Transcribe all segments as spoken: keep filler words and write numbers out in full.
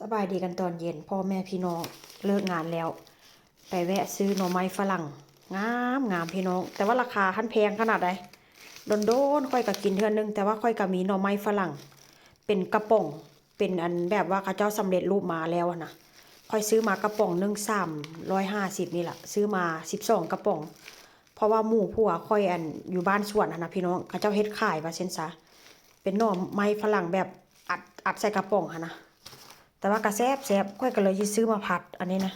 สบายดีกันตอนเย็น พ่อแม่พี่น้องเลิกงานแล้ว ไปแวะซื้อหน่อไม้ฝรั่ง งามงามพี่น้อง แต่ว่าราคาคันแพงขนาดใด โดนๆ ค่อยก็กินเทื่อนึง แต่ว่าค่อยก็มีหน่อไม้ฝรั่ง เป็นกระป๋อง เป็นอันแบบว่าเขาเจ้าสำเร็จรูปมาแล้วอะนะ ค่อยซื้อมากระป๋องหนึ่งสามร้อยห้าสิบนี่แหละ ซื้อมาสิบสองกระป๋อง เพราะว่าหมู่ผัวค่อยอันอยู่บ้านสวนหั้นนะพี่น้อง เขาเจ้าเฮ็ดขายว่าเช่นซะ เป็นหน่อไม้ฝรั่งแบบอัดอัดใส่กระป๋องหั้นนะ แต่ว่าก็แซ่บแซ่บ ค่อยก็เลยสิซื้อมาผัดอันนี้นะ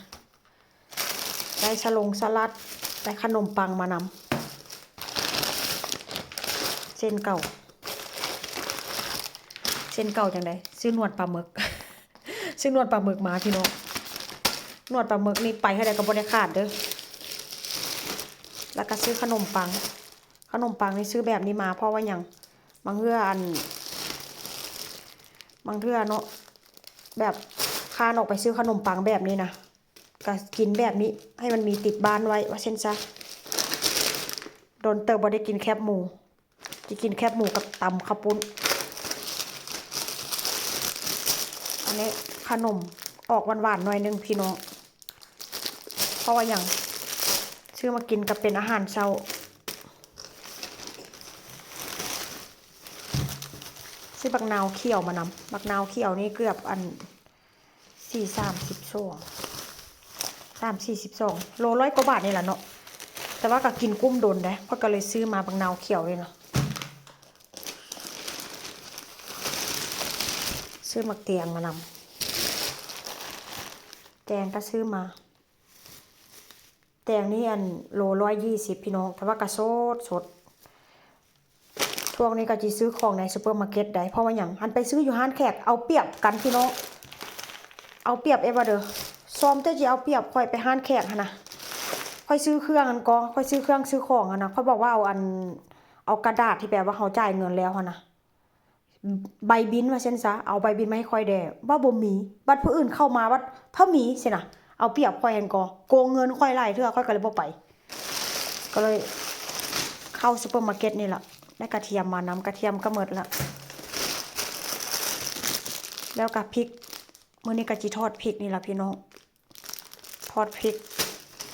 ได้สลงสลัด ได้ขนมปังมานำ เส้นเก่า เส้นเก่าจังใด ซื้อหนวดปลาหมึก ซื้อหนวดปลาหมึกมาพี่น้อง หนวดปลาหมึกนี่ไปเท่าใดก็บ่ได้ขาดเด้อ แล้วก็ซื้อขนมปัง ขนมปังนี่ซื้อแบบนี้มา เพราะว่าหยัง บางเทื่ออัน บางเทื่อเนาะ แบบคร้านออกไปซื้อขนมปังแบบนี้นะ ก็กินแบบนี้ ให้มันมีติดบ้านไว้ ว่าเช่นซะ โดนเติบบ่ได้กินแคบหมู จะกินแคบหมูกับตำข้าวปุ้น อันนี้ขนมออกหวานๆหน่อยนึงพี่น้อง เพราะว่าหยัง ซื้อมากินกับเป็นอาหารเช้า ซื้อบักนาวเขียวมานำ บักนาวเขียวนี่เกือบอัน สี่สามสิบสอง สามสี่สิบสอง โลร้อยกว่าบาทนี่แหละเนาะ แต่ว่าก็กินกุ้มโดนได้ ข้อยก็เลยซื้อมาบักนาวเขียวเลยเนาะ ซื้อหมากแตงมานำ แตงก็ซื้อมา แตงนี่อันโลร้อยยี่สิบพี่น้อง แต่ว่าก็สดสด ช่วงนี้ก็สิซื้อของในซูเปอร์มาร์เก็ตได้ เพราะว่าหยัง อันไปซื้ออยู่ร้านแขกเอาเปรียบกันพี่น้อง เอาเปรียบเอฟว่าเด้อ ซ้อมแต่สิเอาเปรียบข้อยไปร้านแขกหั้นนะ ข้อยซื้อเครื่องอันก็ ข้อยซื้อเครื่องซื้อของหั้นนะ ข้อยบอกว่าเอาอัน เอากระดาษที่แบบว่าเฮาจ่ายเงินแล้วหั้นนะ ใบบิลว่าซั่นซะ เอาใบบิลมาให้ข้อยแด่ ว่าบ่มี บัดผู้อื่นเข้ามาบัดถ้ามีซี้นะ เอาเปรียบข้อยหั้นก็ โกงเงินข้อยหลายเทื่อ ข้อยก็เลยบ่ไป ก็เลยเข้าซูเปอร์มาร์เก็ตนี่ล่ะ ได้กระเทียมมานำ กระเทียมก็หมดละ แล้วก็พริก มื้อนี้ก็สิทอดพริกนี่ล่ะพี่น้อง ทอดพริก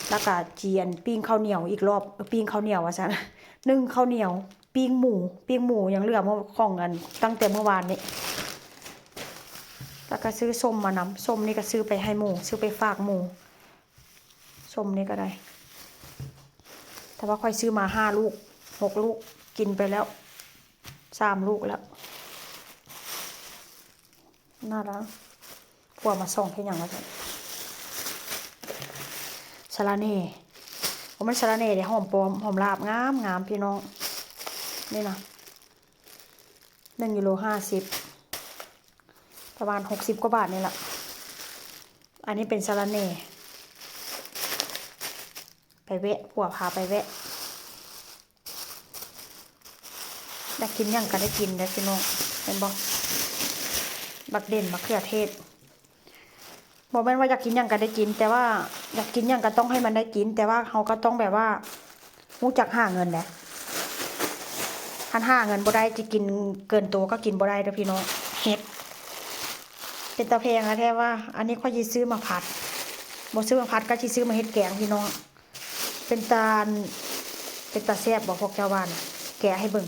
แล้วก็สิอันปิ้งข้าวเหนียวอีกรอบ เออ ปิ้งข้าวเหนียวว่าซั่น นึ่งข้าวเหนียว ปิ้งหมู ปิ้งหมูยังเหลือเมื่อ ของอัน ตั้งแต่เมื่อวานนี้ แล้วก็ซื้อส้มมานำ ส้มนี่ก็ซื้อไปให้หมู่ ซื้อไปฝากหมู่ ส้มนี่ก็ได้ แต่ว่าข้อยซื้อมาห้าลูก หกลูก กินไปแล้ว สามลูกแล้ว น่ารัก ผัวมาส่องเฮ็ดหยังวะ สะระแหน่ โอ้ มันสะระแหน่เด้ หอมปลอม หอมลาบ งามงามพี่น้อง นี่นะ หนึ่งยูโรห้าสิบ ประมาณหกสิบกว่าบาทนี่แหละ อันนี้เป็นสะระแหน่ ไปแวะ ผัวพาไปแวะ อยากกินหยังก็ได้กินเด้อพี่น้อง เห็นบ่ บักเด่น มะเขือเทศ บ่แม่นว่าอยากกินหยังก็ได้กิน แต่ว่าอยากกินหยังก็ต้องให้มันได้กิน แต่ว่าเฮาก็ต้องแบบว่า รู้จักหาเงินแหละ คันหาเงินบ่ได้ สิกินเกินตัวก็กินบ่ได้เด้อพี่น้อง เห็ด เป็นตาแพงนะแท้ว่า อันนี้ข้อยสิซื้อมาผัด บ่ซื้อมาผัดก็สิซื้อมาเฮ็ดแกงพี่น้อง เป็นตา เป็นตาแซ่บบ่พวกเจ้าว่านะ แกะให้เบิ่ง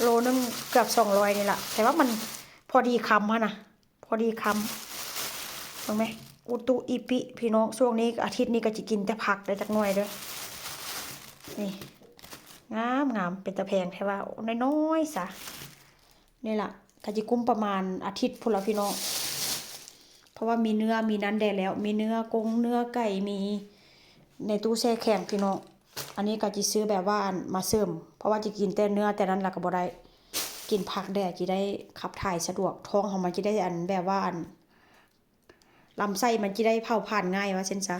โลนึงเกือบสองร้อยนี่ล่ะ แต่ว่ามันพอดีคำหั้นนะ พอดีคำ เบิ่งไหม อุตุอิปิ พี่น้อง ช่วงนี้อาทิตย์นี้ก็สิกินแต่ผักได้จักหน่อยเด้อ นี่ งามงาม เป็นตาแพงแท้ว่า น้อยๆ ซะ นี่ล่ะ ก็สิกุ้มประมาณอาทิตย์พุ้นละพี่น้อง เพราะว่ามีเนื้อ มีนั้นแด่แล้ว มีเนื้อกงเนื้อไก่ มีในตู้แช่แข็งพี่น้อง อันนี้ก็สิซื้อแบบว่าอันมาเสริม เพราะว่าสิกินแต่เนื้อแต่นั้นละก็บ่ได้ กินผักแด่สิได้ขับถ่ายสะดวก ท้องเฮามันสิได้อันแบบว่าอัน ลำไส้มันสิได้เผาผลาญง่ายว่าซั่นซะ